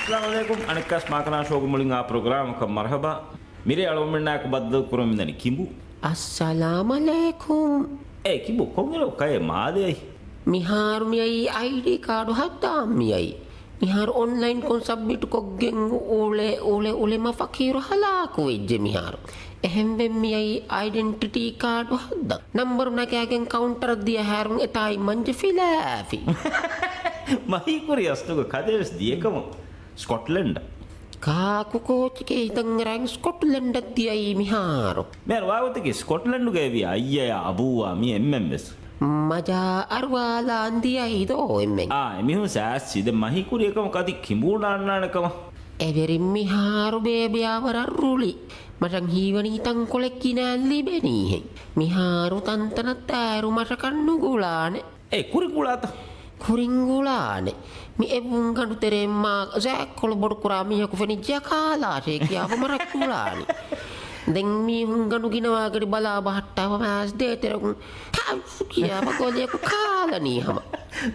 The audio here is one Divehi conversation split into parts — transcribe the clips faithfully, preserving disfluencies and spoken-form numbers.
އައްސަލާމު ޢަލައިކުމް. އަނެއްކާސް މާކަނާ ޝޯގެ މުޅިން އާ ޕްރޮގްރާމަކަށް މަރުޙަބާ. މިރޭ އަޅުގަނޑުމެންނާއެކު ބައްދަލު ކުރަމުންދަނީ ކިނބު. އައްސަލާމު ޢަލައިކުމް. އޭ ކިނބު، ކޮންއިރު ކައެއް މާލެ އައީ؟ މިހާރު މިއައީ އައިޑީ ކާޑު ހައްދާން މިއައީ. މިހާރު އޮންލައިންކޮށް ސަބްމިޓް ކޮށްގެން އުޅެ، އުޅެ، އުޅެ މަ ފަޤީރު ހަލާކު ވެއްޖެ މިހާރު. އެހެންވެ މިއައީ އައިޑެންޓިޓީ ކާޑު ހައްދަން. ނަންބަރު ނަގާގެން ކައުންޓަރަށް ދިޔަ ހާރުން އެތާއި މަންޖެ ފިލާފި. މަހިކުރި އަސްލުގަ ކަދޭވެސް ދިޔަކަމަށް ސްކޮޓްލެންޑަށް. ކާކު ކޯޗެކޭ ހިތަށްއަރާން ސްކޮޓްލެންޑަށް ދިޔައީ މިހާރު. މޭރު ވާގޮތަކީ ސްކޮޓްލެންޑުގައިވި އައްޔަޔާ އަބޫއާ މި އެންމެންވެސް. މަޖާ އަރުވާލާން ދިޔައީ ދޯ އެންމެން. އާ، އެމީހުން ސާސްސި ދެ މަހިކުރި އެކަމަކު އަދި ކިނބޫ ނާންނާނެ ކަމަށް. އެވެރިން މިހާރު ބޭބެއާ ވަރަށް ރުޅި. މަށަށް ހީވަނީ ތަންކޮޅެއް ގިނައިން ލިބެނީހެން. މިހާރު ތަންތަނަށް ދާއިރު މަށަކަށް ނުގުޅާނެ. އޭ، ކުރިން ގުޅާތަ؟ ކުރިން ގުޅާނެ. މި އެއްވުން ގަނޑު ތެރޭ މާ ޖާކޮޅު ބޮޑުކުރާ މީހަކު ފެނިއްޖެ ކާލާށޭ ކިޔާފަ މަރަށް ގުޅާނެ. ދެން މީހުން ގަނޑު ގިނަވާގަޑި ބަލާ ބަހައްޓާފަ މާސް ދޭތެރެގުން ހައްސު ކިޔާފަ ގޮލިޔަކު ކާލަނީ ހަމަ.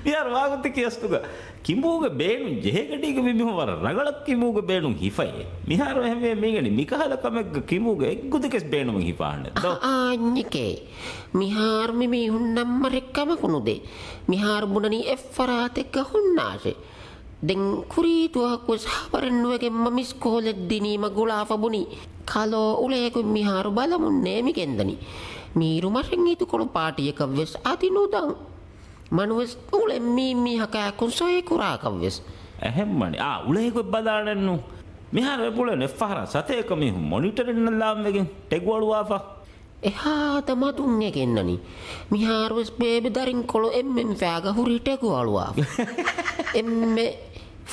މިހާރު ވާގޮތަކީ އަސްލުގަ ކިނބޫގެ ބޭނުން ޖެހޭގަޑީގަ މި މީހުން ވަރަށް ރަނގަޅަށް ކިނބޫގެ ބޭނުން ހިފައޭ. މިހާރު އެހެންވެ މީގަނޑި މިކަހަލަ ކަމެއްގަ ކިނބޫގެ އެއްގުދިކެސް ބޭނުމުން ހިފާނެ ދޯ. އާންޏެކޭ. މިހާރު މި މީހުންނަށް މަށެއް ކަމަކު ނުދޭ. މިހާރު ބުނަނީ އެއްފަރާތެއްގަ ހުންނާށޭ. ދެން ކުރީ ދުވަހަކުވެސް ހަބަރެއް ނުވެގެންމަ މިސްކޯލެއް ދިނީމަ ގުޅާފަ ބުނީ. ކަލޯ އުޅޭގޮތް މިހާރު ބަލަމުންނޭ މި ގެންދަނީ. މީރު މަށެއް އިދިކޮޅު ޕާޓީއަކަށްވެސް އަދި ނުދަން. މަނުވެސް އުޅެން މީ މީހަކާއެކު ސޮއިކުރާކަށްވެސް. އެހެންވަނީ. އާ، އުޅޭގޮތް ބަލާނެއްނު. މިހާރު އެބުޅެން އެއްފަހަރާ ސަތޭކަ މީހުން މޮނިޓަރިންނަށް ލާންވެގެން ޓެގު އަޅުވާފަ. އެހާ ދަމަދުން އެ ގެންނަނީ. މިހާރުވެސް ބޭބެ ދަރިންކޮޅު އެންމެން ފައިގަ ހުރީ ޓެގު އަޅުވާފަ. އެންމެ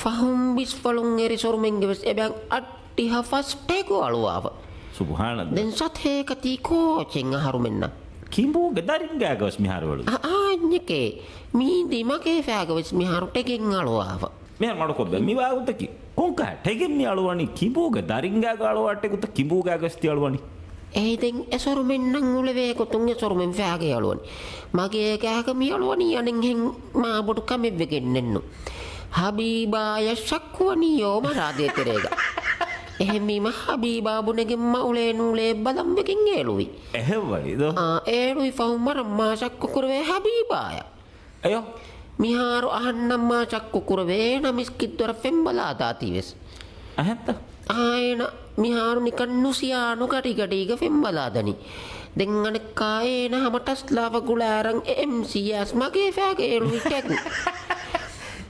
ފަހުން ބިސްފަޅުން އެރި ސޮރުމެންގެވެސް އެބައިން އައްޑިހަ ފަސް ޓެގު އަޅުވާފަ. ސުބްޙާނަﷲ. ދެން ސަތޭކަ ތީ ކޯޗެއް އަހަރުމެންނަށް. ކިނބޫގެ ދަރިންގާގަވެސް މިހާރު އެޅުވި. އަ-، އާންޏެކޭ. މީ ދިމަގޭ ފައިގަވެސް މިހާރު ޓެގެއް އަޅުވާފަ. މިހާރު މަޑުކޮށްބެ މި ވާގުތަކީ. ކޮންކަހަ ޓެގެއް މި އަޅުވަނީ؟ ކިނބޫގެ ދަރިންގާގަ އަޅުވާ ޓެގުތަ ކިނބޫގާގަސް ތި އަޅުވަނީ؟ އޭ ދެން އެ ސޮރުމެންނަށް އުޅެވޭ ގޮތުން އެ ސޮރުމެން ފައިގަ އަޅުވަނީ. މަގޭ ގާގަ މި އަޅުވަނީ އަނެއްހެން މާ ބޮޑު ކަމެއްވެގެންނެއްނު. ހަބީބާޔަށް ޝައްކުވަނީ ޔޯ މަރާދޭ ތެރޭގަ. އެހެންވީމަ ހަބީބާ ބުނެގެން މަ އުޅޭ ނޫޅޭ ބަލަން ވެގެން އޭޅުވި. އެހެންވަނީ ދޯ. އާ، އޭޅުވި ފަހު މަރަށް މާ ޝައްކު ކުރެވޭ ހަބީބާޔަށް. އެޔޯ. މިހާރު އަހަންނަށް މާ ޝައްކު ކުރެވޭ އޭނަ މިސްކިތްދޮރަށް ފެންބަލާ ދާތީވެސް. އަހަންތަ؟ އާ، އޭނަ މިހާރު ނިކަން ނުސިޔާނު ގަޑިގަޑީގަ ފެންބަލާ ދަނީ. ދެން އަނެއްކާ އޭނަ ހަމަ ޓަސްލާފަ ގުޅާރަން އެ އެމްސީއާސް މަގޭ ފައިގަ އެޅުވި ޓެގު.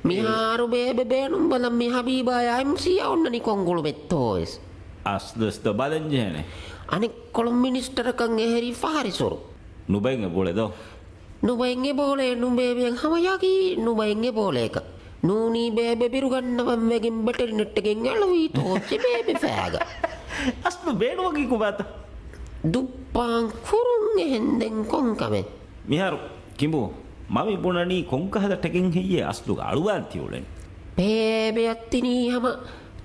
މިހާރު ބޭބެ ބޭނުން ބަލަން މި ހަބީބާޔާ އެމްސީއާ އޮންނަނީ ކޮން ގުޅުމެއްތޯވެސް. އަސްލުވެސް ދޯ ބަލަން ޖެހޭނެ. އަނެއްކޮޅުން މިނިސްޓަރަކަށް އެހެރީ ފަހަރި ސޮރު. ނުބައިން އެބުޅެ ދޯ. ނުބައިން އެބޯޅޭ ނުބޭބެއަށް ހަމަ ޔަގީން ނުބައިން އެބޯޅޭކަށް. ނޫނީ ބޭބެ ބިރުގަންނަވަން ވެގެން ބެޓެރި ނެއްޓެގެން އެޅުވީ ތޯއްޗެ ބޭބެ ފައިގަ. އަސްލު ބޭނުމަކީ ކޮބާތަ؟ ދުއްޕާން ކުރުން އެހެން ދެން ކޮން ކަމެއް؟ މިހާރު ކިނބޫ މަ މި ބުނަނީ ކޮންކަހަލަ ޓެގެއް ހެއްޔޭ އަސްލު އަޅުވާން ތިއުޅެނީ؟ ބޭބެއަށް ދިނީ ހަމަ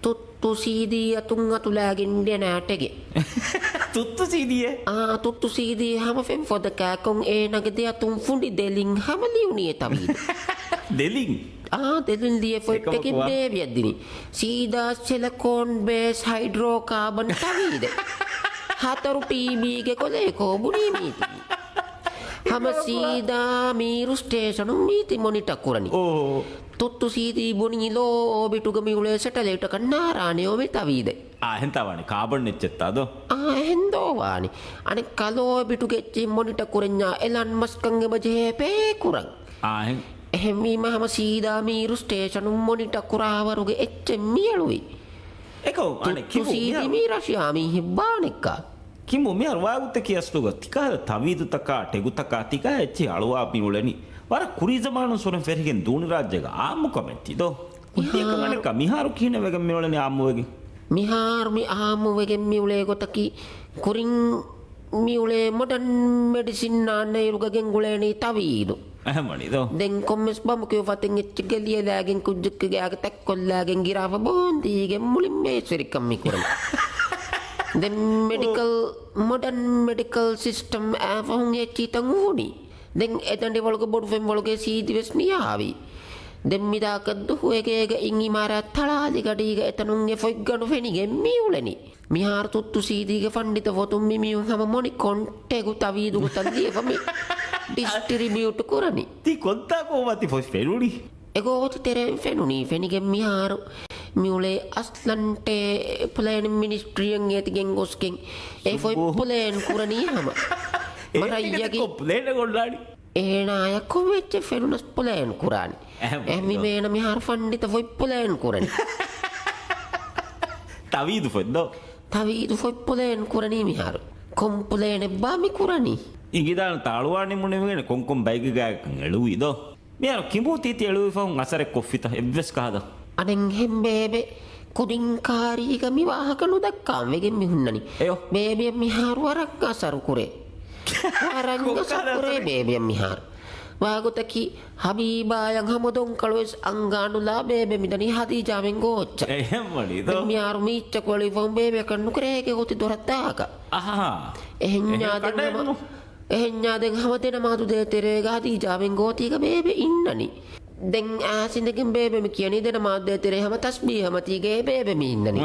ތުއް ތުއްތު ސީދީ އަތުން އަތުލާގެން ދެނާ ޓެގެއް. ތުއްތު ސީދީއެއް؟ އާ، ތުއްތު ސީދީ ހަމަ ފެން ފޮދަކާކޮން އޭނަގެ ދެ އަތުން ފުނޑި ދެލިން ހަމަ ލިޔުނީ އެ ތަވީދެއް. ދެލިން؟ އާ، ދެލިން ލިޔެފަ އެކަމަކު ޓެގެއް ވާ. ބޭބެއަށް ދިނީ. ސީދާ ސިލިކޯން ބޭސް ހައިޑްރޯ ކާބަން ތަވީދެއް. ހަތަރު ޓީބީގެ ކޮލޭ ކޯބުނީ މީތި. ހަމަ ސީދާ މީރު ސްޓޭޝަނުން މީތި މޮނިޓަ ކުރަނީ. އޯ. ތުއްތު ސީދީ ބުނީ ލޯ އޯބިޓުގަ މިއުޅޭ ސެޓެލައިޓަކަށް ނާރާނެޔޯ މި ތަވީދެއް. އާ، އެހެންތާ ވާނީ؟ ކާބަން އެއްޗެއްތާ ދޯ؟ އާ، އެހެން ދޯ ވާނީ. އަނެއްކާ ލޯ އޯބިޓުގެ އެއްޗެއް މޮނިޓަ ކުރަންޏާ އެލަން މަސްކަން އެބަ ޖެހޭ ޕޭ ކުރަން. އާ، އެހެން. އެހެންވީމަ ހަމަ ސީދާ މީރު ސްޓޭޝަނުން މޮނިޓަ ކުރާވަރުގެ އެއްޗެއް މިއެޅުވި. އެކަމު އަނެއް ތުއްތު ކިބު ސީދީ މިހާރު. މީ ރަޝިޔާ މީހެއް ވާނެއްކާ. ކިމު މިހާރު ވާގުތަކީ އަސްލުގަ ތިކަހަލަ ތަވީދުތަކާ، ޓެގުތަކާ ތިކަހަ އެއްޗެހި އަޅުވާ މި އުޅެނީ. ވަރަށް ކުރީ ޒަމާނުން ސުރެން ފެށިގެން ދޫނި ރާއްޖޭގަ އާއްމު ކަމެއް ތި ދޯ. ކުއްޖެއްކަން އަނެއްކާ މިހާރު ކިހިނެއް ވެގެން މި އުޅެނީ އާއްމުވެގެން؟ މިހާރު މި އާއްމުވެގެން މި އުޅޭ ގޮތަކީ ކުރިން މި އުޅޭ މޮޑަން މެޑިސިން ނާންނައިރުގަ ގެންގުޅޭނީ ތަވީދު. އެހެންވަނީ ދޯ. ދެން ކޮންމެސް ބަމު ކިޔު ފަތެއް އެއްޗެއްގެ ލިޔެލާގެން ކުއްޖެއްގެ ގާގަ ތައްކޮށްލާގެން ގިރާފަ ބޯންދީގެން މުޅިން މޭސްވެރިކަން މި ކުރަނީ. ދެން މެޑިކަލް، މޮޑަން މެޑިކަލް ސިސްޓަމް އާފަހުން އެއްޗިތަން އުވުނީ. ދެން އެ ދަނޑިވަޅުގެ ބޮޑު ފެންވަޅުގެ ސީދިވެސް ނިޔާވީ. ދެން މިދާކަށް ދުހު އެގޭގައިން އިމާރާތް ތަޅާލި ގަޑީގަ އެތަނުން އެ ފޮތްގަނޑު ފެނިގެން މިއުޅެނީ. މިހާރު ތުއްތު ސީދީގެ ފަންޑިތަ ފޮތުން މި މީހުން ހަމަ މޮނި ކޮންޓެގު ތަވީދުގަ ތައްލިޔަފަ މި ޑިސްޓްރިބިއުޓް ކުރަނީ. ތި ކޮންތާކު މަތި ފޮތް ފެނުނީ؟ އެގޯތި ތެރެއިން ފެނުނީ. ފެނިގެން މިހާރު މިއުޅޭ އަސްލަންޓޭ ޕްލޭނިން މިނިސްޓްރީއަށް އޭތިގެން ގޮސްގެން އެ ފޮތް ސުބޫހު. ޕްލޭން ކުރަނީ ހަމަ. އޭ މަރައްޔަގެ ކޮން ޕްލޭނެއް އޮންނާނީ؟ އޭނާޔަށް ކޮންމެއްޗެއް ފެނުނަސް ޕްލޭން ކުރާނީ. އެހެން އެހެން ވީމަ އޭނަ މިހާރު ފަންޑިތަ ފޮތް ޕްލޭން ކުރަނީ. ތަވީދު ފޮތް ދޯ؟ ތަވީދު ފޮތް ޕްލޭން ކުރަނީ މިހާރު. ކޮން ޕްލޭނެއްބާ މި ކުރަނީ؟ އިނގިދާން ތާޅުވާ ނިމުނެވިގެން ކޮންކޮން ބައެއްގެ ގާތަށް އެޅުވީ ދޯ؟ މިހާރު ކިނބޫ ތީތި އެޅުވި ފަހުން އަސަރެއް ކޮށްފިތަ؟ އެއްވެސް ކަހަލަ. އަނެއްހެން ބޭބެ ކުދިން ކާރީގަ މި ވާހަކަ ނުދައްކާން ވެގެން މި ހުންނަނީ. އެޔޮ. ބޭބެއަށް މިހާރު ވަރަށް އަސަރު ކުރޭ. ވަރަށް ކޮން އަސަރު ކުރޭ ކަހަލަ؟ ބޭބެއަށް މިހާރު. ވާގޮތަކީ ހަބީބާޔަށް ހަމަ ދޮންކަޅު ވެސް އަންގާނުލާ ބޭބެ މިދަނީ ހަދީޖާމެން ގޯއްޗަށް. އެހެން ވަނީ ދޯ. ދެން މިހާރު މީއްޗަކު އެޅުވި ފަހުން ބޭބެއަކަށް ނުކެރޭ އޭގެ އޮތީ ދޮރަށް ދާކަށް. އަހާ. އެހެންޏާ އެހެން ދެން ހަމަ ކަނޑައެއްނު. އެހެންޏާ ދެން ހަމަ ދެނަމާދު ދޭތެރޭގަ ހަދީޖާމެން ގޯތީގަ ބޭބެ އިންނަނީ. ދެން އާސިނދެގެން ބޭބެ މި ކިޔަނީ ދެނަމާދު ދޭތެރޭ ހަމަ ތަސްބީހަ މަތީގަ އެ ބޭބެ މި އިންނަނީ.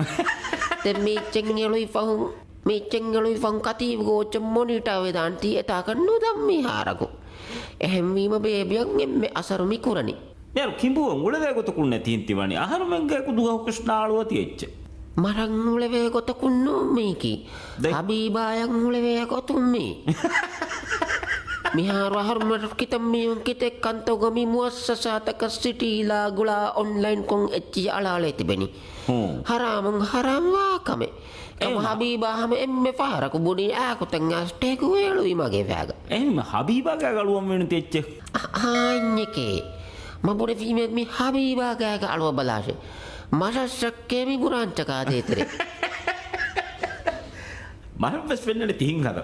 ދެން މީއްޗެއް އެޅުވި ފަހުން، މީއްޗެއް އެޅުވި ފަހުން ކަތީބު ގޯއްޗަށް މޮނިޓާ ވެދާން ތީ އެތާކަށް ނުދަން މިހާރަކު. އެހެންވީމަ ބޭބެއަށް އެންމެ އަސަރު މި ކުރަނީ. މިހާރު ކިނބޫއަށް އުޅެވޭ ގޮތަކުންނޭ ތިހިން ތިވަނީ. އަހަރުމެންގެ އެކު ދުވަހަކު ނާޅުވަތި އެއްޗެއް. މަރަށް އުޅެވޭ ގޮތަކުން ނޫން މީކީ. ދެ- ހަބީބާޔަށް އުޅެވޭ ގޮތުން މީ. މިހާރު އަހަރުމެން ކިތައް މީހުން ކިތައް ކަންތަކުގަ މި މުއައްސަސާތަކަށް ސިޓީ ލާ ގުޅާ އޮންލައިންކޮށް އެއްޗިހި އަޅާލައި ތިބެނީ. ހޫނ. ހަރާމުން ހަރާމް ވާ ކަމެއް. ކަމަށް އެހެން. ހަބީބާ ހަމަ އެންމެ ފަހަރަކު ބުނީ އާކުތަން އާސް ޓެކު އެޅުވީ މަގޭ ފައިގަ. އެހެން ހަބީބާގެ އަޅުވަން ވެނު ތެއްޗެއް. އަ-، އާންޏެކޭ. މަ ބުނެފީމޭ މި ހަބީބާގާގެ އަޅުވަ ބަލާށޭ. މަށަށް ޝައްކޭ މި ބުރާންޗަކާ ދޭތެރޭ. މަހެއްވެސް ފެންނަނީ ތިހިން ހަދަ.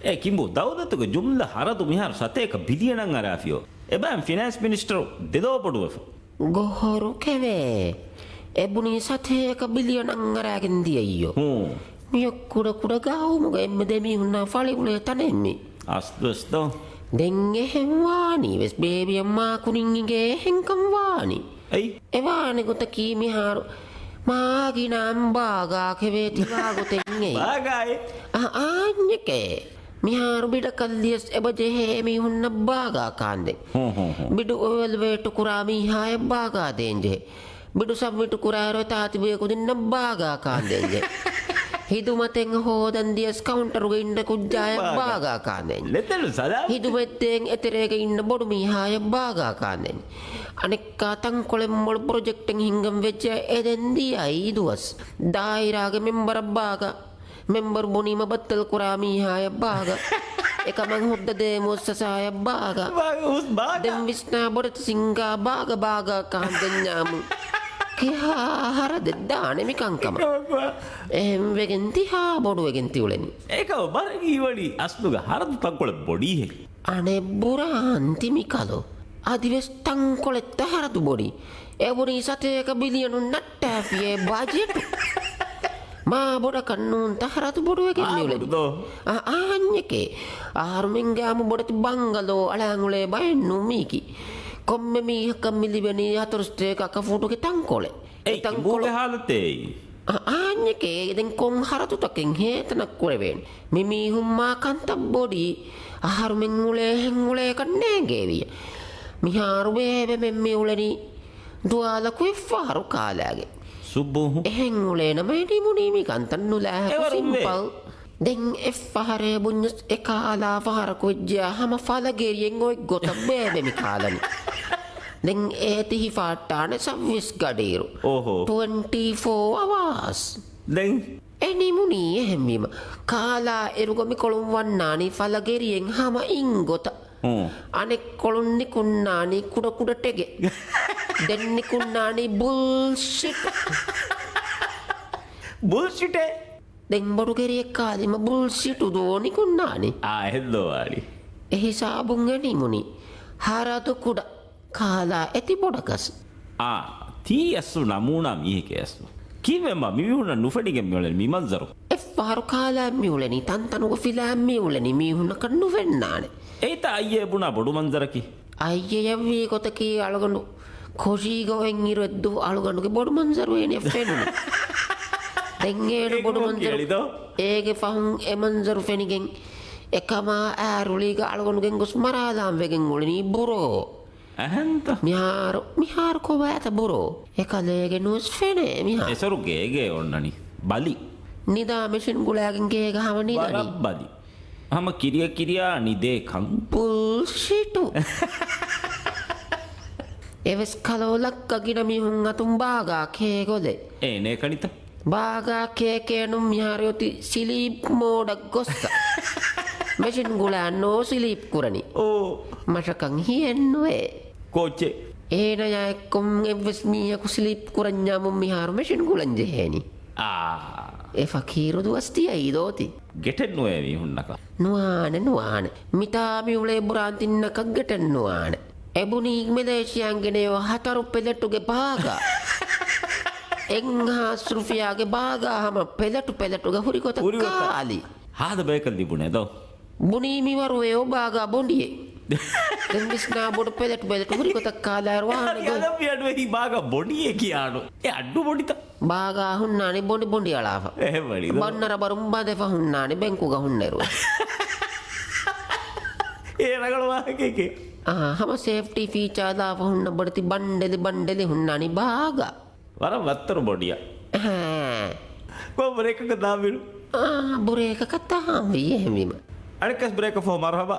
އޭ ކިނބޫ، ދައުލަތުގެ ޖުމްލަ ހަރަދު މިހާރު ސަތޭކަ ބިލިއަނަށް އަރާފިޔޯ. އެބައިން ފިނޭންސް މިނިސްޓަރު ދެލޯ ބޮޑުވެފަ. ގޮހޮރު ކެވޭ. އެ ބުނީ ސަތޭކަ ބިލިއަނަށް އަރާގެން ދިޔައީޔޯ. ހޫ. މިއޮއް ކުޑަ ކުޑަ ގައުމުގަ އެންމެ ދެމީހުންނާ ފަޅި އުޅޭ ތަނެއް މީ. އަސްލުވެސް ދޯ. ދެން އެހެން ވާނީ ވެސް ބޭބެއަށް މާކުރިން އިނގޭ އެހެންކަން ވާނީ. އެއީ؟ އެވާނެ ގޮތަކީ މިހާރު މާގިނަ ބާގާ ކެވޭތި ވާގޮތެއް އެއީ. ބާގާއޭ؟ އަ-، އާންޏެކޭ. މިހާރު ބިޑަކަށް ލިޔަސް އެބަ ޖެހޭ މީހުންނަށް ބާގާ ކާންދެން. ހޫ، ހޫ، ހޫ. ބިޑު އިވެލުއޭޓު ކުރާ މީހާޔަށް ބާގާ ދޭންޖެހޭ. ބިޑު ސަބްމިޓު ކުރާއިރު އެތާ ތިބޭ ކުދިންނަށް ބާގާ ކާންދެންޖެހޭ. ހިދުމަތެއް ހޯދަން ދިޔަސް ކައުންޓަރުގަ އިންނަ ކުއްޖާޔަށް ބާގާ. ބާގާ ކާންދެންޖެހޭ. ނެތެރު ސަލާމަތް. ހިދުމަތްދޭން އެތެރޭގަ އިންނަ ބޮޑު މީހާޔަށް ބާގާ ކާންދެން. އަނެއްކާ ތަންކޮޅެއް މޮޅު ޕްރޮޖެކްޓެއް ހިންގަން ވެއްޖެ އެދެން ދިޔައީ ދުވަސް. ދާއިރާގެ މެމްބަރަށް ބާގާ. މެމްބަރު ބުނީމަ ބައްދަލު ކުރާ މީހާޔަށް ބާގަ. އެކަމަށް ހުއްދަ ދޭ މުއައްސަސާޔަށް ބާގަ. ބާގަ، ހުސް ބާގަ. ދެން ވިސްނާ ބޮޑެތި ސިންގާ ބާގަ ބާގަ ކާންދެންޏާމު. ކިހާ ހަރަދެއް ދާނެ މި ކަންކަމަށް. ކަމަށް. އެހެން ވެގެން ތި ހާ ބޮޑުވެގެން ތި އުޅެނީ. އެކަމަށް ބަރަކީ ވަނީ އަސްލުގަ ހަރަދު ތަންކޮޅެއް ބޮޑީހެން. އަނެއް ބުރާން ތި މިކަލޯ. އަދިވެސް ތަންކޮޅެއްތަ ހަރަދު ބޮޑީ. އެބުނީ ސަތޭކަ ބިލިއަނުން ނައްޓާފިޔޭ ބަޖެޓު. މާ ބޮޑަކަށް ނޫންތަ ހަރަދު ބޮޑުވެގެން އާ، މިއުޅެނީ. ބޮޑު ދޯ. އާ، އާންޏެކޭ. އަހަރުމެންގެ އާމު ބޮޑެތި ބަންގަލޯ އަޅާން އުޅޭ ބައެއް ނޫން މީކީ. ކޮންމެ މީހަކަށް މި ލިބެނީ ހަތަރު ސަތޭކަ އަކަފޫޓުގެ ތަންކޮޅެއް. އެ އެ ތަންކޮޅު ކިނބޫގެ ހާލަތޭ. އަ-، އާންޏެކޭ، ދެން ކޮން ހަރަދުތަކެއް ހޭތަނަށް ކުރެވޭނެ؟ މި މީހުން މާ ކަންތައް ބޮޑީ. އަހަރުމެން އުޅޭހެން އުޅޭކަށް ނޭނގޭވިޔަ. މިހާރު ބޭބެމެން މި އުޅެނީ ދުވާލަކު އެއްފަހަރު ކާލާގެ. ސުބުހު. އެހެން އުޅޭނަމަ ނިމުނީ މި ކަންތައް ނުލާހެކު އެވަރުން ވޭ. ސިމްޕަލް. ދެން އެއްފަހަރޭ ބުންޏަސް އެ ކާލާ ފަހަރަކު ވެއްޖެޔާ ހަމަ ފަލަ ގެރިއެއް އޮތް ގޮތަށް ބޭބެ މި ކާލަނީ. ދެން އޭތި ހިފާއްޓާނެ ސައުވީސް ގަޑިއިރު. އޯހޯ. ޓްވެންޓީ ފޯ އަވާސް. ދެން؟ އެ ނިމުނީ އެހެންވީމަ. ކާލާ އިރުގަ މިކޮޅުން ވަންނާނީ ފަލަ ގެރިއެއް ހަމަ އިން ގޮތަށް. ހޫނ. އަނެއްކޮޅުން ނިކުންނާނީ ކުޑަ ކުޑަ ޓެގެއް. ދެން ނިކުންނާނީ ބުލްޝިޓް. ބުލްޝިޓެއް؟ ދެން ބޮޑު ގެރިއެއް ކާލީމަ ބުލްޝިޓު ދޯ ނިކުންނާނީ. އާ، އެހެން ދޯ ވާނީ. އެ ހިސާބުން އެ ނިމުނީ. ހަރަދު ކުޑަ. ކާލާ އެތި ބޮޑަކަސް. އާ، ތީ އަސްލު ނަމޫނާ މީހެކޭ އަސްލު. ކީއްވެ މާ މި މީހުންނަށް ނުފެނިގެން މިއުޅެނީ މި މަންޒަރު؟ އެއްފަހަރު ކާލާ މިއުޅެނީ ތަންތަނުގަ ފިލާ މިއުޅެނީ މީހުންނަކަށް ނުފެންނާނެ. އެއީތާ އައްޔޭ ބުނާ ބޮޑު މަންޒަރަކީ؟ އައްޔެޔަށް ވީ ގޮތަކީ އަޅުގަނޑު ކޮށީގަ އޮތް އިރު އެއްދުވަހު އަޅުގަނޑުގެ ބޮޑު މަންޒަރު އޭނަ ފެނުނު. ދެން އޭނަ ބޮޑު މަންޒަރު އޭގެ ފަހުން އެ މަންޒަރު ފެނިގެން އެކަމާ އާރުޅީގަ އަޅުގަނޑު ގެންގޮސް މަރާލާން ވެގެން އުޅެނީ ބުރޯ. އެހެންތަ؟ މިހާރު، މިހާރު ކޮބާތަ ބުރޯ؟ އެކަލޭގެ ނުވެސް ފެނޭ މިހާރު. އެސޮރު ގޭގޭ އޮންނަނީ ބަލި. ނިދާ މެޝިން ގުޅާގެން ގޭގަ ހަމަ ނިދަނީ. ވަރަށް ބަލި. ހަމަ ކިރިޔަ ކިރިޔާ ނިދޭ ކަން. ބުލްޝިޓު. އެވެސް ކަލޯ ލައްކަ ގިނަ މީހުން އަތުން ބާގާ ކޭ ގޮލެ. އޭނޭ ކަނިތަ؟ ބާގާ ކޭކޭނުން މިހާރު އޮތީ ސިލީޕް މޯޑަށް ގޮއްސަ. މެޝިން ގުޅާ ނޯ ސިލީޕް ކުރަނީ. އޯ. މަށަކަށް ހިއެއްނުވޭ. ކޯއްޗެއް؟ އޭނަޔާ އެއްކޮށް އެއްވެސް މީހަކު ސިލީޕް ކުރަންޏާމުން މިހާރު މެޝިން ގުޅަން ޖެހޭނީ. އާ. އެ ފަޤީރު ދުވަސް ތިޔައީ ދޯތި. ގެޓެއްނުވޭ މީހުންނަކަށް. ނުވާނެ، ނުވާނެ. މިތާ މިއުޅޭ ބުރާން ތިންނަކަށް ގެޓެއްނުވާނެ. އެބުނީ މެލޭޝިޔާން ގެނެޔޯ ހަތަރު ޕެލެޓުގެ ބާގާ. އެއްހާސް ރުފިޔާގެ ބާގާ ހަމަ ޕެލެޓު ޕެލެޓުގަ ހުރިގޮތަށް ހުރިގޮތަށް ކާލި. ހާދަ ބަޔަކަށް ލިބުނޭ ދޯ. ބުނީ މިވަރު އެ ބާގާ ބޮނޑިއެއް. ދެން ވިސްނާ ބޮޑު ޕެލެޓު ޕެލެޓު ހުރިގޮތަށް ކާލާއިރު ވާނެ ގޮތް. އަދަ މި އަޑު އެހި ބާގާ ބޮނޑިއެއް ކިޔާނު. އެ އައްޑު ބޮނޑިތަ؟ ބާގާ ހުންނާނެ ބޮނޑި ބޮނޑި އަޅާފަ. އެހެން ވަނީ ދޯ. ބަންނަރަ ބަރުން ބަނދެފަ ހުންނާނެ ބެންކުގަ ހުންނައިރު. އޭ ރަނގަޅު ވާހަކައެކޭ. އާ، ހަމަ ސޭފްޓީ ފީޗާ ދާފަ ހުންނަ ބޮޑެތި ބަންޑެލި ބަންޑެލި ހުންނާނީ ބާގާ. ވަރަށް ވައްތަރު ބޮޑިއަށް. އެހެން. ކޮން ބްރޭކަކަށް ދާ މިނު؟ އާ، ބްރޭކަކަށް ދާން ވީ އެހެންވީމަ. އަނެއްކާސް ބްރޭކަށް ފަހު މަރުހަބާ.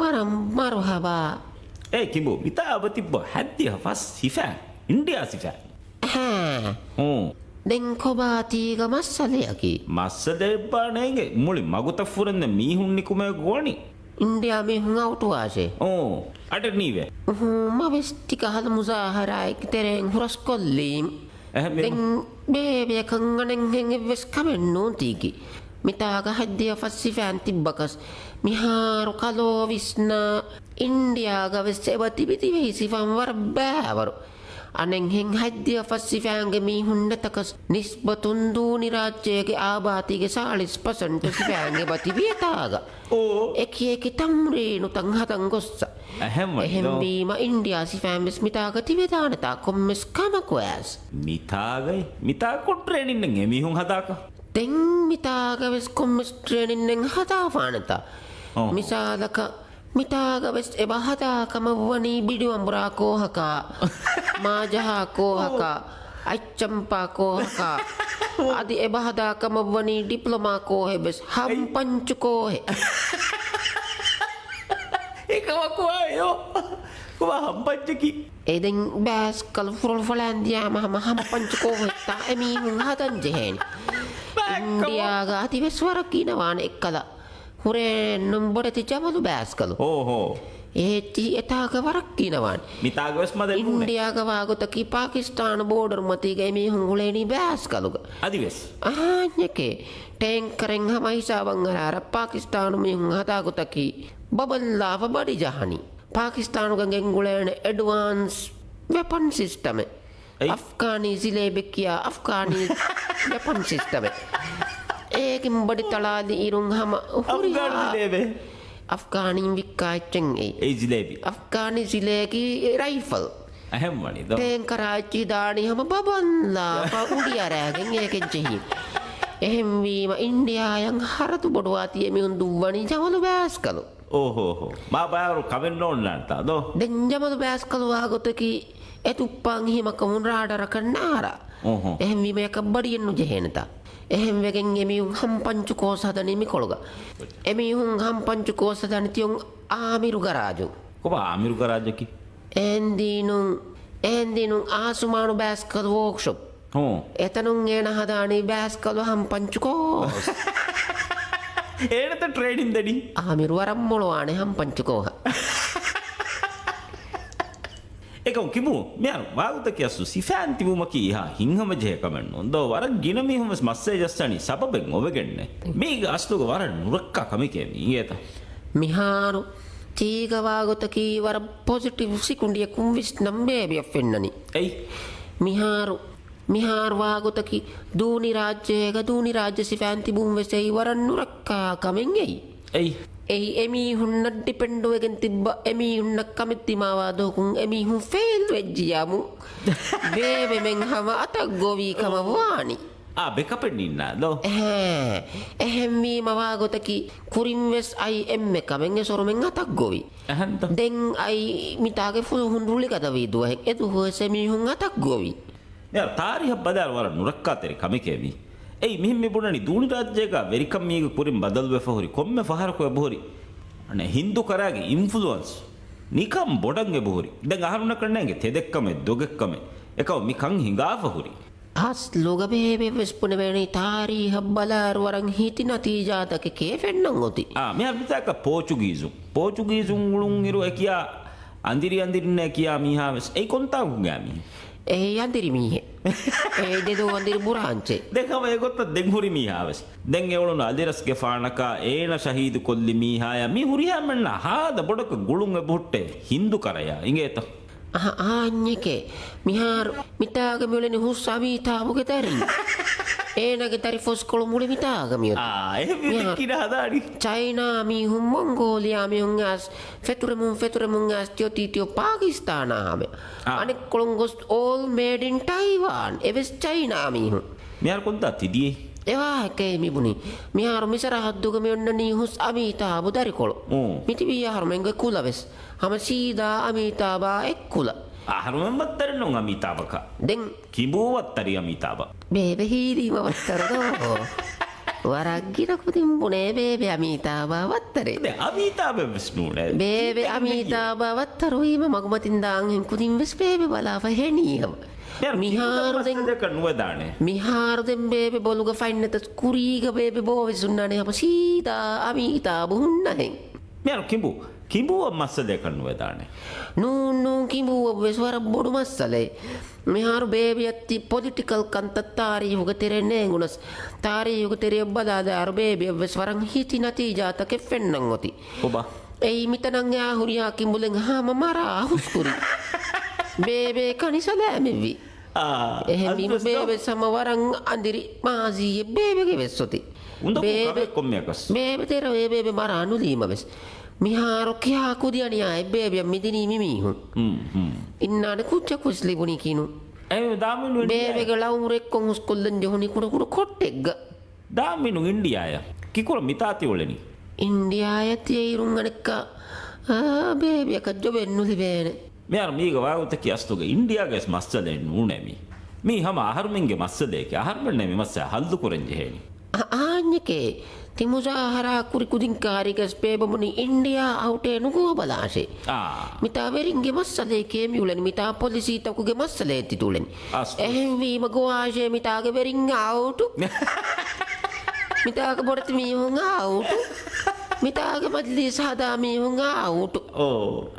ވަރަށް މަރުހަބާ. އޭ ކިނބު، މިތާ އެބަ ތިއްބަ ހައްދިހަ ފަސް ސިފައިން. އިންޑިއާ ސިފައިން. އެހެން. ހޫ. ދެން ކޮބާ ތީގަ މައްސަލަޔަކީ؟ މައްސަލައެއްބާ ނޭނގެ. މުޅި މަގުތައް ފުރެންދެން މީހުން ނިކުމޭ ގޮވަނީ. އިންޑިއާ މީހުން އައުޓުވާށޭ. އޯ، އަޑެއް ނީވޭ. އުހު، މަވެސް ތިކަހަލަ މުޒާހަރާއެއްގެ ތެރެއިން ހުރަސްކޮށްލީމް. އެހެންވީމަ. ދެން ބޭބެއަކަށް އަނެއްހެން އެއްވެސް ކަމެއް ނޫން ތީގެ. މިތާގަ ހައްދިހަ ފަސް ސިފައިން ތިއްބަކަސް. މިހާރު ކަލޯ ވިސްނާ އިންޑިއާގަ ވެސް އެބަ ތިބި ތިބެހި ސިފައިން ވަރަށް ބައިވަރު. އަނެއްހެން ހައްދިހަ ފަސް ސިފައިންގެ މީހުން ނެތަކަސް ނިސްބަތުން ދޫނި ރާއްޖޭގެ އާބާތީގެ ސާޅީސް ޕަސެންޓު ސިފައިން އެބަ ތިބި އެތާގަ. އޯ. އެކި އެކި ތަމްރީނުތައް ހަދަން ގޮއްސަ. އެހެންވަނީ ދޯ. އެހެންވީމަ އިންޑިއާ ސިފައިން ވެސް މިތާގަ ތިބެދާނެތާ ކޮންމެސް ކަމަކު އައިސް. މިތާގައި؟ މިތާ ކޮން ޓްރޭނިންއެއް އެމީހުން ހަދާކަށް؟ ދެން މިތާގަ ވެސް ކޮންމެސް ޓްރޭނިންއެއް ހަދާފާނެތާ. އޯ. މިސާލަކަށް، މިތާގަ ވެސް އެބަ ހަދާ ކަމަށް ވަނީ ބިޑިވަނބުރާ ކޯހަކާ، މާޖަހާ ކޯހަކާ، އައްޗަންޕާ ކޯހަކާ، އަދި އެބަ ހަދާ ކަމަށް ވަނީ ޑިޕްލޮމާ ކޯހެއް ވެސް، ހަމްޕަންޗު ކޯހެއް. އެކަމަކު އާޔޯ. ކޮބާ ހަމްޕަންޗަކީ؟ އެ ދެން ބައިސްކަލް ފުރޮޅު ފަޅާން ދިޔާމަ ހަމަ ހަމްޕަންޗު ކޯހެއްތާ އެމީހުން ހަދަން ޖެހޭނެ. ބައެއްކަމަށް. އިންޑިއާގަ އަދިވެސް ވަރަށް ގިނަވާނެ އެއްކަލަ. ހުރެއްނުން ބޮޑެތި ޖަމަލު ބައިސްކަލު. ހޯ، ހޯ. އޭތި އެތާގަ ވަރަށް ގިނަވާނެ. މިތާގަވެސް މަދެއް ނޫނޭ. އިންޑިއާގަ ވާގޮތަކީ ޕާކިސްތާނު ބޯޑަރު މަތީގަ އެމީހުން އުޅޭނީ ބައިސްކަލުގަ. އަދިވެސް. އަހާ، އެކޭ. ޓޭންކަރެއް ހަމަ ހިސާބަށް އަރާރަށް ޕާކިސްތާނު މީހުން ހަދާގޮތަކީ ބަބަންލާފަ ބަޑި ޖަހަނީ. ޕާކިސްތާނުގަ ގެންގުޅޭނެ އެޑްވާންސް ވެޕަން ސިސްޓަމެއް. އެއް. އަފްޣާނީ ޖިލޭބެ ކިޔާ އަފްޣާނީ ވެޕަން ސިސްޓަމެއް. އޭގެން ބަޑި ތަޅާލި އިރުން ހަމަ ހުރިހާ އަފްޣާނީ ޖިލޭބެ. އަފްޣާނީން ވިއްކާ އެއްޗެއް އެއީ. އެއީ ޖިލޭބި. އަފްޣާނީ ޖިލޭގީ ރައިފަލް. އެހެން ވަނީ ދޯ. ޓޭންކަރާ އެއްޗި ދާނީ ހަމަ ބަބަންލާފަ އުޑި އަރާގެން އޭގެން ޖެހީ. އެހެންވީމަ އިންޑިއާއަށް ހަރަދު ބޮޑުވާތީ އެމީހުން ދުއްވަނީ ޖަމަލު ބައިސްކަލު. އޯ ހޯ ހޯ. މާ ބައިވަރު ކަމެއް ނޯންނާނެތާ ދޯ. ދެން ޖަމަލު ބައިސްކަލު ވާގޮތަކީ އެ ތުއްޕާން ހިމަކަމުން ރާޑަރަކަށް ނާރާ. އޯ ހޯ. އެހެންވީމަ އެކަށް ބަޑިއެއް ނުޖެހޭނެތާ. އެހެންވެގެން އެމީހުން ހަމްޕަންޗު ކޯސް ހަދަނީ މިކޮޅުގަ. އެމީހުން ހަމްޕަންޗު ކޯސް ހަދަނީ ތިޔޮން އާމިރު ގަރާޖު. ކޮބާ އާމިރު ގަރާޖަކީ؟ އެހެންދީނުން، އެހެންދީނުން އާސުމާނު ބައިސްކަލް ވޯކްޝޮޕް. ހޫ. އެތަނުން އޭނަ ހަދާނީ ބައިސްކަލު ހަމްޕަންޗު ކޯސް. އޭނަތަ ޓްރޭނިން ދެނީ؟ އާމިރު ވަރަށް މޮޅުވާނެ ހަމްޕަންޗު ކޯހަށް. އެކަމް ކިބޫ، މިހާރު ވާގޮތަކީ އަސްލު ސިފައިން ތިބުމަކީ އެހާ ހިތްހަމަޖެހޭ ކަމެއް ނޫން ދޯ. ވަރަށް ގިނަ މީހުން ވެސް މައްސަލަ ޖައްސަނީ ސަބަބެއް އޮވެގެންނޭ. މީގެ އަސްލުގަ ވަރަށް ނުރައްކާ ކަމެކޭ މީ އިނގޭތަ؟ މިހާރު ތީގަ ވާގޮތަކީ ވަރަށް ޕޮޒިޓިވް ސިކުނޑިއަކުން ވިސްނަން ބޭބެއަށް ފެންނަނީ. އެއީ. މިހާރު، މިހާރު ވާގޮތަކީ ދޫނި ރާއްޖޭގަ ދޫނި ރާއްޖެ ސިފައިން ތިބުން ވެސް އެއީ ވަރަށް ނުރައްކާ ކަމެއް އެއީ. އެއީ. އެއީ އެމީހުންނަށް ޑިޕެންޑުވެގެން ތިއްބަ އެމީހުންނަށް ކަމެއް ދިމާވާ ދުވަހަކުން އެމީހުން ފެއިލް ވެއްޖިޔާމު ބޭބެމެން ހަމަ އަތަށް ގޮވީ ކަމަށް ވާނީ. އާ، ބެކަޕެއް ނިންނާ ދޯ؟ އެހެން. އެހެންވީމަ ވާގޮތަކީ ކުރިން ވެސް އައި އެންމެ ކަމެއް އެ ސޮރުމެން އަތަށް ގޮވި. އެހެންތަ؟ ދެން އައި މިތާގެ ފުލުހުން ރުޅިގަދަވީ ދުވަހެއް އެ ދުވަހު ވެސް އެމީހުން އަތަށް ގޮވި. މިހާރު ތާރީހަށް ބަލާއިރު ވަރަށް ނުރައްކާތެރި ކަމެކޭ މީ. އެއީ މިހެން މި ބުނަނީ ދޫނި ރާއްޖޭގަ ވެރިކަން މީގެ ކުރިން ބަދަލުވެފަ ހުރި ކޮންމެ ފަހަރަކު އެބަހުރި އަނެއް ހިންދު ކަރާގެ އިންފުލުއަންސް ނިކަން ބޮޑަށް އެބަހުރި. ދެން އަހަރުންނަކަށް ނޭނގެ ތެދެއްކަމެއް ދޮގެއްކަމެއް. އެކަމަށް މިކަން ހިނގާފަ ހުރި. އަސްލުގަ ބޭބެ ވެސް ބުނެވޭނީ ތާރީހަށް ބަލާއިރު ވަރަށް ހިތި ނަތީޖާތަކެކޭ ފެންނަން އޮތީ. އާ، މިހާރު މިތާކަށް ޕޯޗުގީޒުން، ޕޯޗުގީޒުން އުޅުން އިރު އެ ކިޔާ އަނދިރި އަނދިރިންނޭ ކިޔާ މީހާ ވެސް އެއީ ކޮންތާކުގައި މީހެއް؟ އެއީ އަނދިރި މީހެއް. އެއީ ދެދޯ އަނދިރި ބުރާންޗެއް. ދެން ހަމަ އެގޮތަށް ދެން ހުރި މީހާ ވެސް. ދެން އެ އުޅުނު އަލިރަސްގެފާނަކާ އޭނަ ޝަހީދު ކޮށްލި މީހާޔާ މި ހުރިހާ މެންނާ ހާދަ ބޮޑަކަށް ގުޅުން އެބަހުއްޓޭ ހިންދު ކަރަޔާ އިނގޭތަ؟ އަހަ، އާންޏެކޭ. މިހާރު މިތާގަ މިއުޅެނީ ހުސް އަމީތާބުގެ ދަރިން. އޭނާގެ ދަރިފުސްކޮޅު މުޅި މިތާގަ މިއޮތީ. އާ، އެހެން މިހާރު ކިރާ ހަދާނީ. ޗައިނާ މީހުން، މޮންގޯލިޔާ މީހުން އައިސް ފެތުރެމުން، ފެތުރެމުން އައިސް ތިއޮތީ ތިއޮ ޕާކިސްތާނާ ހަމަ. އާ. އަނެއްކޮޅުން ގޮސް އޯލް މޭޑް އިން ޓައިވާން. އެވެސް ޗައިނާ މީހުން. މިހާރު ކޮންތާ ތިދިޔައީ؟ އެވާހަކައެއް މިބުނީ. މިހާރު މި ސަރަހައްދުގަ މި އޮންނަނީ ހުސް އަމީތާބު ދަރިކޮޅު. އޫ. މިތިބީ އަހަރުމެންގެ ކުލަ ވެސް. ހަމަ ސީދާ އަމީތާބާ އެއްކުލަ. އަހަރުމެން ވައްތަރެއް ނޫން އަމީތާބަކަށް. ދެން؟ ކިނބޫ ވައްތަރީ އަމީތާބަށް. ބޭބެ ހީލީމަ ވައްތަރު ދޯ. ވަރަށް ގިނަ ކުދިން ބުނޭ ބޭބެ އަމީތާބާ ވައްތަރޭ. ދެ އަމީތާބެއް ވެސް ނޫނޭ. ބޭބެ ދެ އަމީތާބާ ވައްތަރު ވީމަ މަގުމަތިން ދާން ހެން ކުދިން ވެސް ބޭބެ ބަލާފަ ހެނީ ހަމަ. މިހާރު ދެން، މައްސަލައަކަށް ނުވެދާނެ. މިހާރު ދެން ބޭބެ ބޮލުގަ ފައިންނަތަސް ކުރީގަ ބޭބެ ބޯވެސް ހުންނާނެ ހަމަ ސީދާ އަމީތާބު ހުންނަހެން. މިހާރު ކިނބޫ، ކިނބޫއަށް މައްސަލައަކަށް ނުވެދާނެ. ނޫން، ނޫން، ކިނބޫއަށް ވެސް ވަރަށް ބޮޑު މައްސަލައެއް. މިހާރު ބޭބެއަށް ތި ޕޮލިޓިކަލް ކަންތައް ތާރީހުގެ ތެރެއިން ނޭނގުނަސް، ތާރީހުގެ ތެރެއަށް ބަލާލާއިރު ބޭބެއަށް ވެސް ވަރަށް ހިތި ނަތީޖާތަކެއް ފެންނަން އޮތީ. ކޮބާ؟ އެއީ މިތަނަށް އާ ހުރިހާ ކިނބުލެއް ހަމަ މަރާ އަހުސްކުރި. ބޭބެ ކަނި ސަލާމެއްވި. އާ، އެހެންވީމަ އަދިވެސް ދޯ. ބޭބެ ހަމަ ވަރަށް އަނދިރި މާޒީއެއް ބޭބެގެ ވެސް އޮތީ. އުނދަގޫ ބޭބެ، ކަމެއް ކޮންމެއަކަސް. ބޭބެ ދެރަވޭ ބޭބެ މަރާ ނުލީމަ ވެސް. މިހާރު ކިހާ ކުދި އަނިޔާއެއް ބޭބެއަށް މިދިނީ މި މީހުން. ހުން، ހުން. އިންނާނެ ކުއްޖަކު ވެސް ލިބުނީ ކިނު. އެ ދާމިނު އިންޑިއާ. ބޭބެގެ ޅައުމުރު އެއްކޮށް ހުސްކޮށްލަން ޖެހުނީ ކުޑަކުޑަ ކޮއްޓެއްގަ. ދާމިނު އިންޑިއާޔަށް. ކިކުރަ މިތާ ތި އުޅެނީ؟ އިންޑިއާޔަށް ތިއައިރުން އަނެއްކާ، އާ، ބޭބެއަކަށް ޖޮބެއް ނުލިބޭނެ. މިހާރު މީގަ ވާގޮތަކީ އަސްލުގަ އިންޑިއާގަވެސް މައްސަލައެއް ނޫނޭ މީ. މީ ހަމަ އަހަރުމެންގެ މައްސަލައެކޭ. އަހަރުމެންނޭ މި މައްސަލަ ހައްލުކުރަން ޖެހޭނީ. އަ-، އާންޏެކޭ. ތި މުޒާހަރާ ކުރި ކުދިން ކާރިގަސް ބޭބެ ބުނި އިންޑިއާ އައުޓޭ ނުގޮވާބަލާށޭ. އާ. މިތާ ވެރިންގެ މައްސަލައެކޭ މި އުޅެނީ. މިތާ ޕޮލިސީތަކުގެ މައްސަލައެއް ތި ތުޅެނީ. އަސް. އެހެންވީމަ ގޮވާށޭ މިތާގެ ވެރިން އައުޓު. މިތާގެ ބޮޑެތި މީހުން އައުޓު. މިތާގެ މަޖިލީސް ހަދާ މީހުން އައުޓު. އޯ،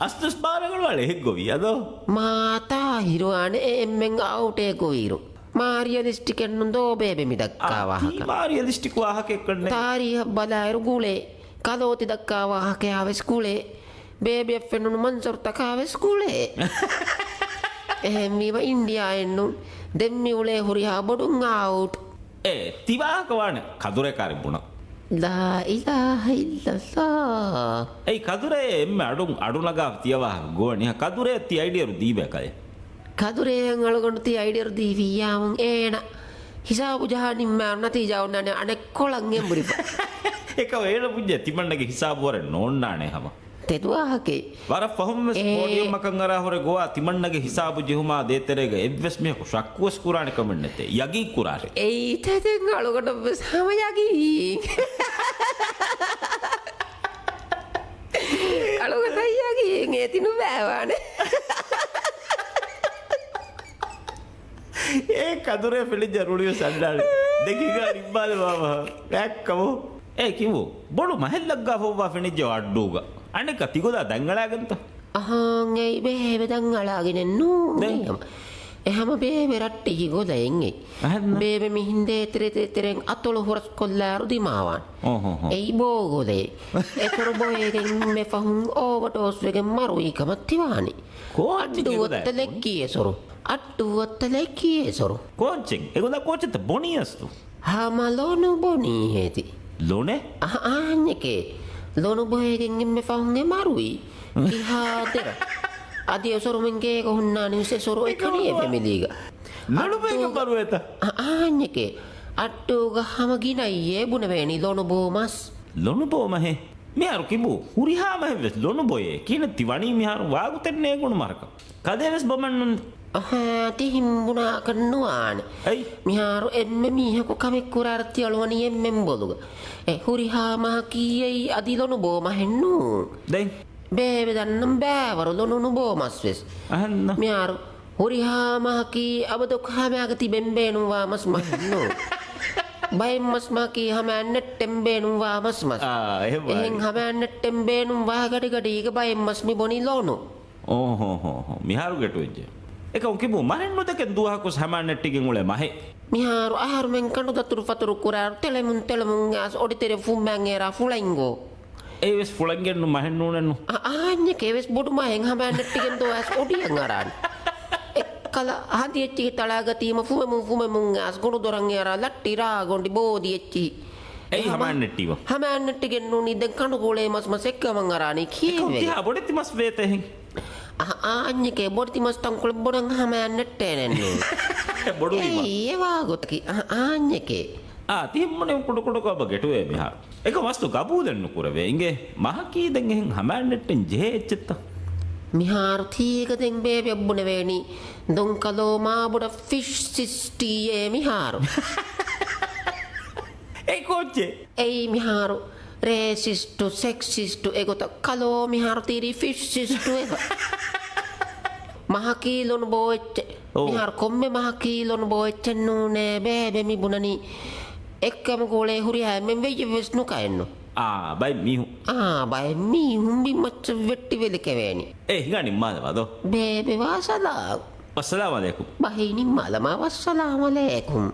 އަސްތުސް ބާރަގަޅުވާޅެ ހެއްގޮވީ އަދޯ. މާ ތާހިރުވާނެ އެ އެންމެން އައުޓޭ ގޮވިއިރު. މާ ރިއަލިސްޓިކެއްނު ދޯ ބޭބެ މި ދައްކާ އާ، ވާހަކަ. ތީ މާ ރިއަލިސްޓިކް ވާހަކައެއްކަންނެ. ތާރީހަށް ބަލާއިރު ގުޅޭ. ކަލޯތި ދައްކާ ވާހަކަޔާ ވެސް ގުޅޭ. ބޭބެއަށް ފެނުނު މަންޒަރުތަކާ ވެސް ގުޅޭ. އެހެންވީމަ އިންޑިއާއެއްނު. ދެން މި އުޅޭ ހުރިހާ ބޮޑުން އައުޓް. އޭ، ތި ވާހަކަ ވާނެ ކަދުރޭ ކާރި ބުނަ. ލާ އިލާހަ އިއްލައްލާ. އެއީ ކަދުރޭ އެންމެ އަޑުން، އަޑުނަގާފަ ތިޔަ ވާހަކަ ގޮވަނީ. ކަދުރޭ ތި އައިޑިއަރު ދީބޭ ކަލޭ. ކަދުރޭއަށް އަޅުގަނޑު ތި އައިޑިއަރު ދީފިއްޔާމުން އޭނަ ހިސާބު ޖަހާ ނިންމާ ނަތީޖާ އޮންނާނެ އަނެއްކޮޅަށް އެނބުރިފަ. އެކަމަ އޭނަ ބުންޏޭ ތިމަންނަގެ ހިސާބު ވަރެއް ނޯންނާނެ ހަމަ. ތެދު ވާހަކައެއް. ވަރަށް ފަހުން ވެސް އޭ. ޕޯޑިއަމަކަށް އަރާ ހުރެ ގޮވާ ތިމަންނަގެ ހިސާބު ޖެހުމާ ދޭތެރޭގަ އެއްވެސް މީހަކު ޝައްކުވެސް ކުރާނެ ކަމެއް ނެތޭ. ޔަގީން ކުރާށޭ. އެއީ ތެދެއް އަޅުގަނޑަށް ވެސް ހަމަ ޔަގީން. އަޅުގަނޑަށް ޔަގީން އޭތި ނުބައިވާނެ. އޭ ކަދުރޭ ފެނިއްޖެ ރުޅިވެސް އަންނާނެ. ދެކިގާ ނިއްމާލެ މާމަ. ރާއްކަމު. އޭ ކިނބު، ބޮޑު މަހެއްލައްގާފައްވާ ފެނިއްޖެ އައްޑޫގަ. އަނެއްކާ ތިގޮލާ ދަންއަޅާގެންތަ؟ އަހާ، އެއީ ބޭބެ ދަންއަޅާގެނެއް ނޫނޭ. ދެން؟ އެހަމަ ބޭބެ ރައްޓެހި ގޮލައެއް އެއީ. އަހަންނަ. ބޭބެ މިހިނދޭ ތެރެ ތެރެ ތެރެން އަތޮޅު ހުރަސްކޮށްލާއިރު ދިމާވާން. އެއީ ބޯގޮލައެއް. އެތޮރު ބޮއެގެން މެ ފަހުން އޯވަޑޯސްވެގެން މަރުވީ ކަމަށް ތިވާނީ. ކޯއްޗެއް އައްޑޫ އެގޮލައެއް އަތަލެއް ބޮނީ؟ ކިޔޭ ސޮރު. އައްޑޫ އަތަލެއް ކިޔޭ ސޮރު. ކޯއްޗެއް؟ އެގޮލަ ކޯއްޗެއްތަ ބޮނީ އަސްތު؟ ހަމަ ލޮނު ބޮނީ ހޭތި. ލޮނެއް؟ އަ-، އާންޏެކޭ. ލޮނުބޮއެގެން އެންމެ ފަހުން އެ މަރުވީ. ކިހާ ދެރަ. އަދި އެ ސޮރުމެން ގޭގަ ހުންނާނީ ސެ ސޮރު އެކަނި އެ ފެމިލީގަ. ލޮނުބޮއެގެ މަރުވޭތަ؟ އަ-، އާންޏެކޭ. އައްޑޫގަ ހަމަ ގިނައްޔޭ ބުނެވޭނީ ލޮނުބޯ މަސް. ލޮނުބޯ މަހެއް؟ މިހާރު ކިބޫ ހުރިހާ މަހެއްވެސް ލޮނުބޮއޭ ކިހިނެއް ތި ވަނީ މިހާރު ވާގުތެއް ނޭނގުނު މަހަކަށް. ކަލޭވެސް ބޮމަންނުން. އަހާ، ތިހިން ބުނާކަށް ނުވާނެ. އެއް؟ މިހާރު އެންމެ މީހަކު ކަމެއް ކުރާރަ ތިއަޅުވަނީ އެންމެން ބޮލުގަ. އެ ހުރިހާ މަހަކީ އެއީ އަދި ލޮނުބޯ މަހެއް ނޫން. ދެން؟ ބޭބެ ދަންނަން ބައިވަރު ލޮނު ނުބޯ މަސްވެސް. އަހަންނަ. މިހާރު ހުރިހާ މަހަކީ އަބަދު ހަމައަކަށް ތިބެން ބޭނުންވާ މަސް މަހެއް ނޫން. ބައެއް މަސް މަހަކީ ހަމައަށް ނެއްޓެން ބޭނުންވާ މަސް މަސް. އާ، އެހެން ވާނީ. އެހެން ހަމައަށް ނެއްޓެން ބޭނުންވާ ގަޑިގަޑީގަ ބައެއް މަސް މި ބޮނީ ލޮނު. އޯ، ހޯ، ހޯ، ހޯ. މިހާރު ގެޓުވެއްޖެ. އެކަމު ކިބޫ މަރެއް ނުދެކެން ދުވަހަކުސް ހަމައަށް ނެއްޓިގެން އުޅޭ މަހެއް. މިހާރު އަހަރުމެން ކަނޑުދަތުރު ފަތުރު ކުރާ ތެޅެމުން ތެޅެމުން އައިސް އޮޑިތެރެ ފުއްމައިން އެރާ ފުޅައިންގޯ. އެއީވެސް ފުޅަނގެންނު މަހެއް ނޫނެއްނު. އާ، އާންޏެކޭ ވެސް ބޮޑު މަހެއް ހަމައަށް ނެއްޓިގެން ދޯ އައިސް އޮޑިއަށް އަރާނެ. އެއްކަލަ ހަދި އެއްޗިހި ތަޅާގަތީމަ ފުމެމުން ފުމެމުން އައިސް ގޮނޑު ދޮރަށް އެރާ ލައްޓި ރާ ގޮނޑި ބޯދި އެއްޗިހި. އެއީ ހަމަ-، ހަމައަށް ނެއްޓީމަ. ހަމައަށް ނެއްޓިގެން ނޫނީ ދެން ކަނޑު ގުޅޭ މަސް މަސް އެއްކަމަށް އަރާނީ ކީއްވެގެން؟ އެކަމު ތިހާ ބޮޑެތި މަސް ވޭތަ އެހެން. އަހަ، އާންޏެކޭ ބޮޑެތި މަސް ތަންކޮޅެއް ބޮޑަށް ހަމައަށް ނެއްޓޭނެއްނު. ބޮޑުވީމަ. އެއީ އެވާގޮތަކީ. އަހަ، އާންޏެކޭ. އާ، ތިހެން ބުނެ ކުޑަކުޑަކޮށް އަބަ ގެޓުވޭ މިހާރު. އެކަމަސްތު ގަބޫލެއް ނުކުރެވޭ. އިނގޭ، މަހަކީ ދެން އެހެން ހަމައަށް ނެއްޓެން ޖެހޭ އެއްޗެއްތަ؟ މިހާރު ތީގަ ދެން ބޭބެ ބުނެވޭނީ. ދޮންކަލޯ މާބޮޑަށް ފިޝް ސިސްޓީއޭ މިހާރު. އެ ކޯއްޗެއް؟ އެއީ މިހާރު ރޭސިސްޓު، ސެކްސިސްޓު އެގޮތަށް ކަލޯ މިހާރު ތީރީ ފިޝް ސިސްޓު އެބަ. މަހަކީ ލޮނުބޯ އެއްޗެއް. އޯ. މިހާރު ކޮންމެ މަހަކީ ލޮނުބޯ އެއްޗެއް ނޫނޭ ބޭބެ މި ބުނަނީ. އެއްކަމަކު އުޅޭ ހުރިހާ އެންމެން ވެއްޔެއް ވެސް ނުކައެއްނު. އާ، ބައެއް މީހުން. އާ، ބައެއް މީހުން ބިންމައްޗަށް ވެއްޓި ވެލިކެވޭނީ. އޭ، ހިނގާ ނިންމާލަވާ ދޯ. ބޭބެ ވާ ސަލާމް. އައްސަލާމް އަލައިކުމް. ބަހީ ނިންމާލަމާ ވައްސަލާމް އަލައިކުމް.